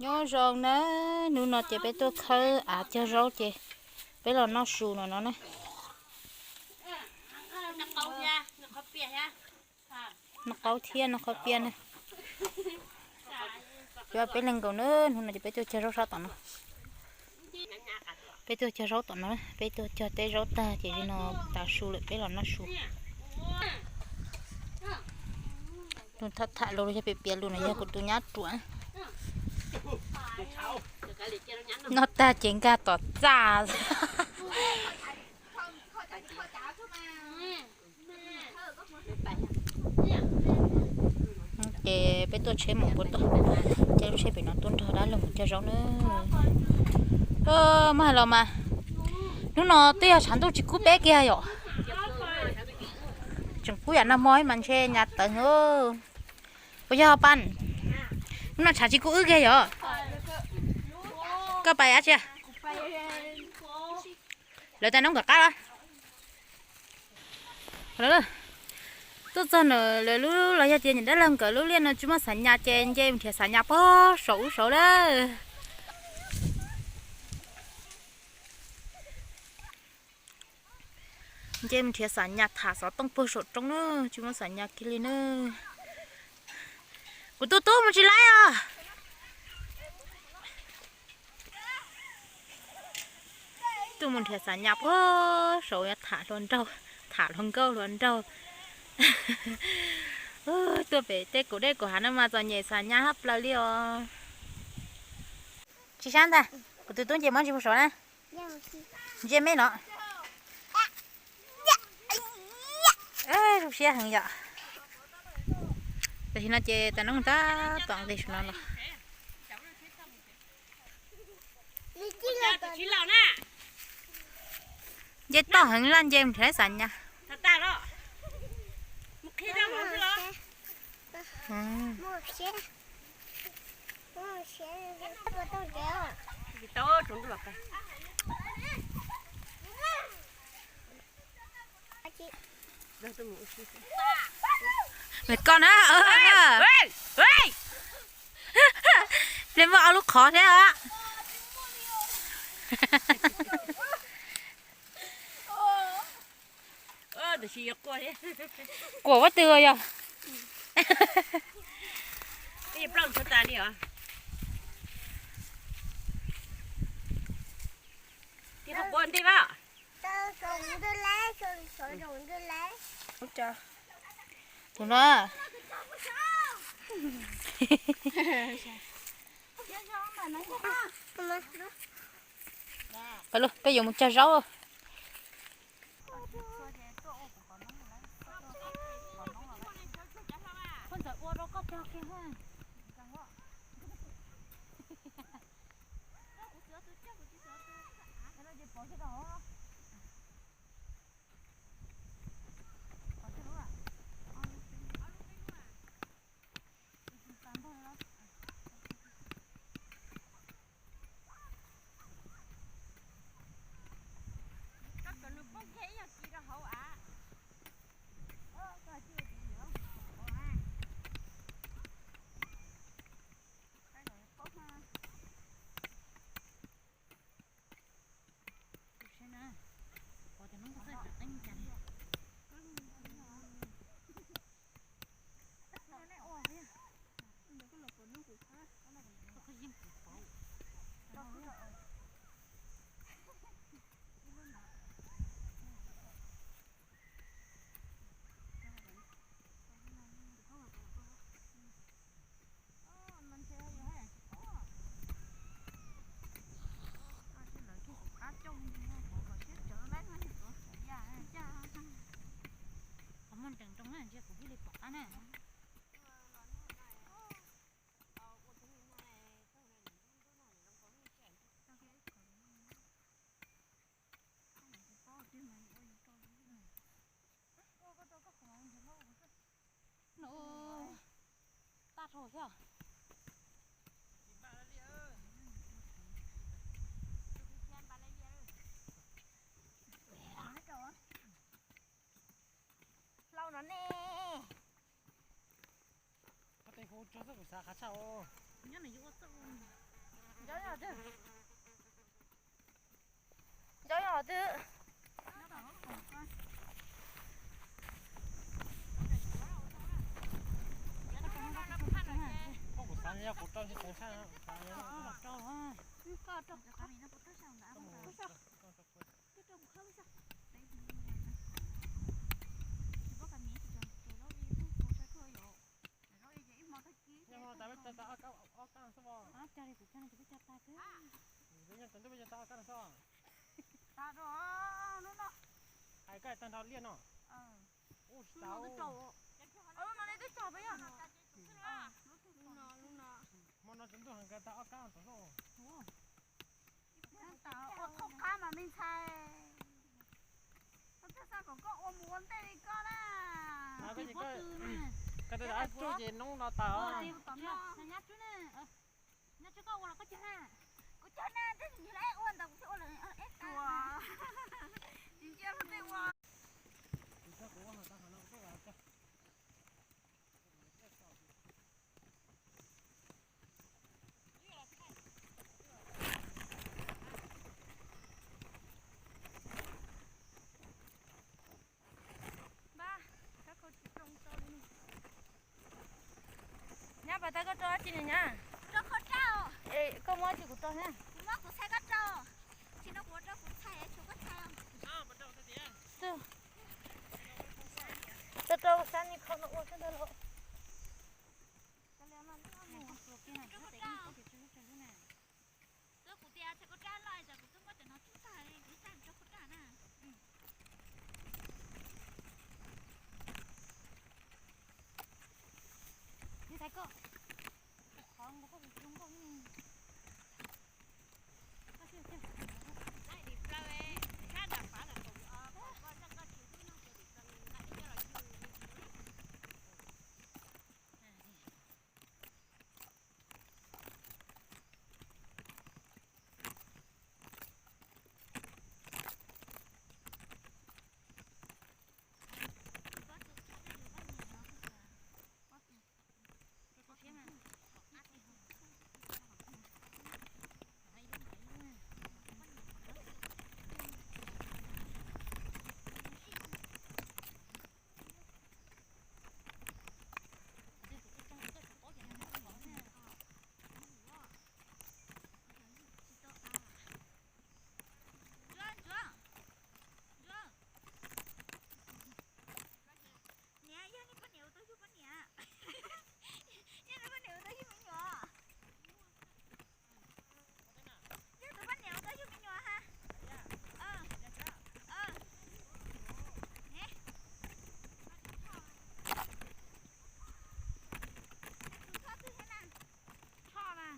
Nyob zoo na, hnub no ces peb tuaj khawb av cog zaub ces peb los noj su no no na. Noj qaub thiab noj qhaub piab na. Cov peb leeg nkaus na, hnub no ces peb tuaj cog zaub sab tom no. Peb tuaj cog zaub tom no, peb tuaj cog teb zaub tag ces li no tas su lawm peb los noj su. Tus tham tham lus los yog piav piav lus no yog kuv tus nyab ruam. Noj tag ces nkag tom txaj. Ces peb tuaj tsheb mus npua tuaj, ces lub tsheb pem no tuaj nrog dab laug mus cog zaub na. Muab hais los mas, hnub no twb yog tshav ntuj tsis kub peb kiag yom. Tseem kub yam nag hmo mas ntshe nyas tawv. Puas yog Paj? Hnub no tshav tsis kub wb kiag yom? Koj pais dab tsi? Lawv tais noob nkawm qab los? Tuaj txog na, lawv lub los yog tias niam dab laug nkawd lub liaj no tsis muaj xav nyas ces nce mus nrhiav xav nyas pog saum ub saud lawm. Nce mus nrhiav xav nyas tham xov tooj pag saum roob na, tsis muaj xav nyas kiag li na. Kuv tus tub mus tsis laib os. Tuaj mus nrhiav xav nyas pag saud tham hluas nraug, tham hluas nkauj hluas nraug. Tuaj pem tej kaum dej kaum hav no mas txom nyem xav nyas hab plaws li os. Tsis sab ntag, kuv tus tub nce mob ntsis mus saud na. Nce me no. Zoo siab heev yom. Tam sim no ces tais noob tab tom nqis saum no los. Nce toj heev laj nce mus nrhiav xav nyas. Koj na, ple muaj ob lub qhov thiab. Quas pob tw yog. Tus no. Peb yuav mus cog zaub. Qhov muag nrees nroo na, ntshe kuv thiaj li pom qab na. Nws tag rau thiab. Hlau no ne. Koj tej hu tso xwb kuv xav qhav tshaj os. Nyob nws yuav ua txoj ua. Nco yog twg? Nco yog twg? Koj kuv xav yog kuv rau tsis teev sab. Yog tas peb cog tau ob kab xwb os. Peb yog tas ntuj peb cog tau ob kab no xwb. Hais koj tag nrho liaj no. Ub, tsis tau. Hmo no tsaus ntuj heev, nkag tau ob kab no xwb. Ua thauj qab mas me ntxhais. Koj thiaj xav kom koj ua mus ua ntej li koj na. Koj tes tsuj ces noob no tawm. Nyob tswb koj ua los koj cog na. Kuv cog na, tes yog lawv ua ntawd kuv thiaj ua lawv eb tau. Tsis ntsia luag tej ua. Nyab, pas tag koj rau dab tsi ne nyab? Rau khau raj. Es koj muab dab tsi kuv rau na? Kuv muab kuv txhais koj rau. Tsis no kuv rau kuv txhais, tshuav koj txhais. Rau rau sab ni khau no ua xwb ntag los. Rau khau raj. Twb kuv tias txhais khau raj loj es kuv twb muab cov no tsub tag li, kuv txhais rau khau raj na. Ntxhais koj, qhov nkauj koj zoo nkauj. Niam, yog nej poj niam ua tau yug poj niam. Yog nej poj niam ua tau yug me nyuam. Yog tus poj niam ua tau yug me nyuam ha. Tus txhob twg thiab na? Txhob na.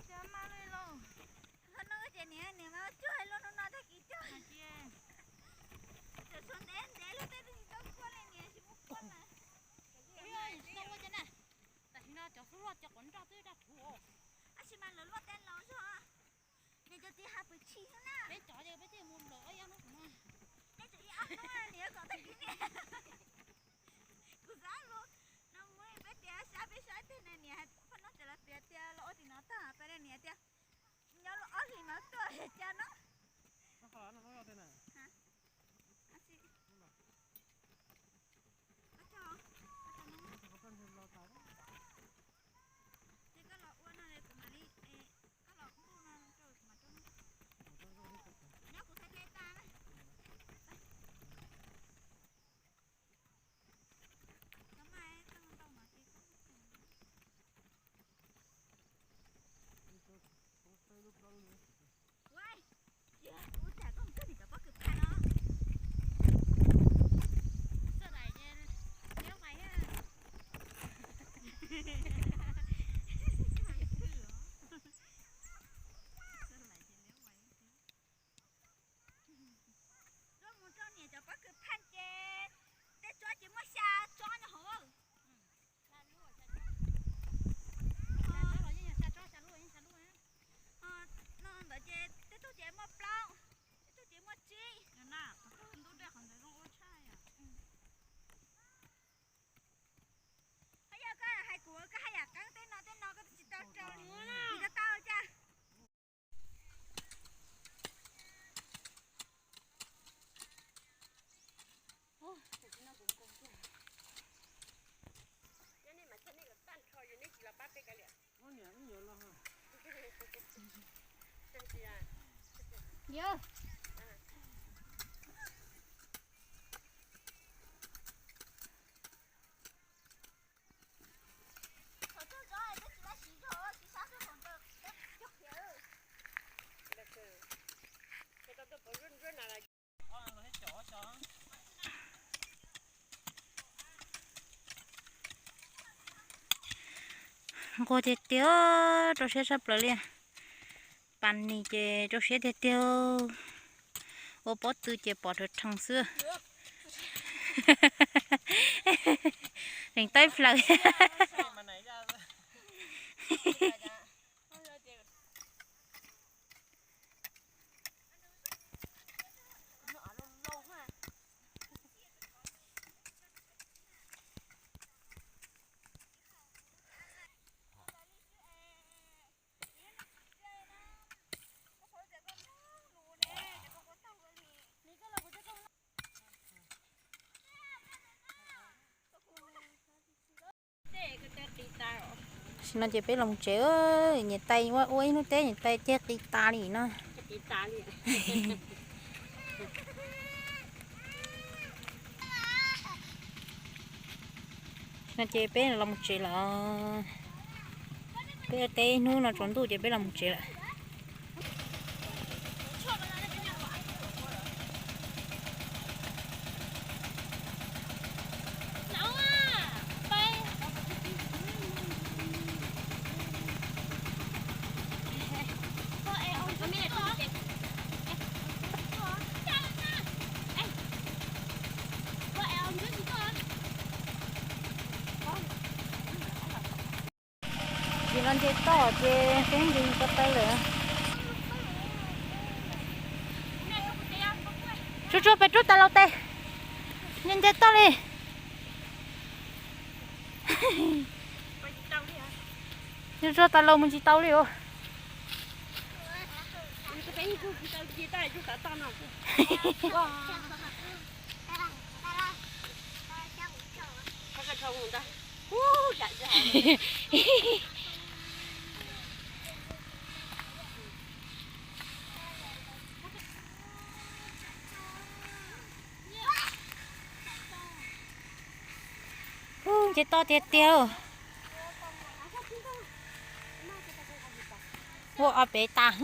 Cov maj li lauj. Qhov no ces niam, niam mas cuag luaj no no tag kis cuag. Tseem tshuav ntev ntev luag tej tsis tau kuaj li, niam tsis muaj kuaj mas. Tsis tau ua cas na. Tam sim no cov xub luaj cov quav nroj twb daj rhuv os. Tab sis mas lawv luaj tej laus zog. Niam cov txiv hais pwm tshis xwb na. Peb cov ces peb thiaj mus lawm ob hnub no. Peb tseem ib ob hnub niam yuav kom tag kis niam. Kuv xav lus no mus peb tias saib peb saib tej na niam, poj no tseem los piav tias los ua tim no tag peb niam tias nyob lub ob hlis no tuaj cas no. Ces koj los ua no kuv mam li, koj los ntuj no rau kuv mam rau. Nyob kuv txhais hle tas na. Cov maj tau ntau mas ces koj muab tag. Nquag tiag tiag, rau siab tshaj plaws li. Pas nis ces rau siab tiag tiag. Ua pob tw ces pom rhawv rhees xwb. Zeem taib plaws. Tam sim no ces peb los tsev, niam tais ua ua ib hnub teb niam tais ceg qis tas li no. No ces peb los mus tsev lawm. Peb teb ib hnub no tsaus ntuj ces peb los mus tsev lawm. Ces no nce toj ces peb nce ko taw lawm. Tsuag tsuag pes rub tas laus tes, nce nce toj li. Tsuag tsuag tas laus mus tsis tau li os. Ub, nce toj tiag tiag. Ua ob peb tas.